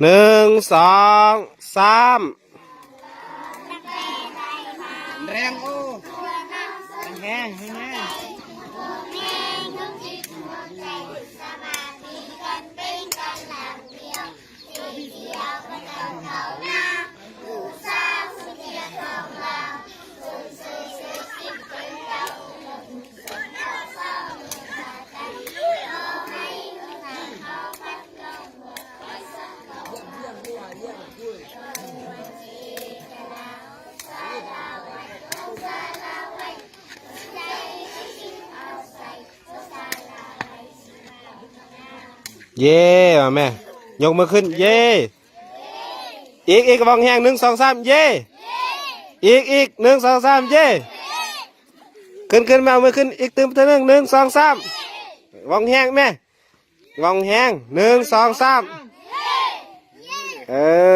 ໜຶ່ງ ສອງ ສາມ ແຮງ ໂອ້ ແຮງ ແຮງ ແຮງ. ເຢ້ ວ່າແມ່ ຍົກມືຂຶ້ນ ເຢ້ ອີກ ອີກ ຮ້ອງແຮງ ໜຶ່ງ ສອງ ສາມ ເຢ້ ອີກ ອີກ ໜຶ່ງ ສອງ ສາມ ເຢ້ ຂຶ້ນ ຂຶ້ນ ແມ່ ເອົາມືຂຶ້ນ ອີກຕື່ມເທື່ອໜຶ່ງ ໜຶ່ງ ສອງ ສາມ ຮ້ອງແຮງແມ່ ຮ້ອງແຮງ ໜຶ່ງ ສອງ ສາມ ເອີ.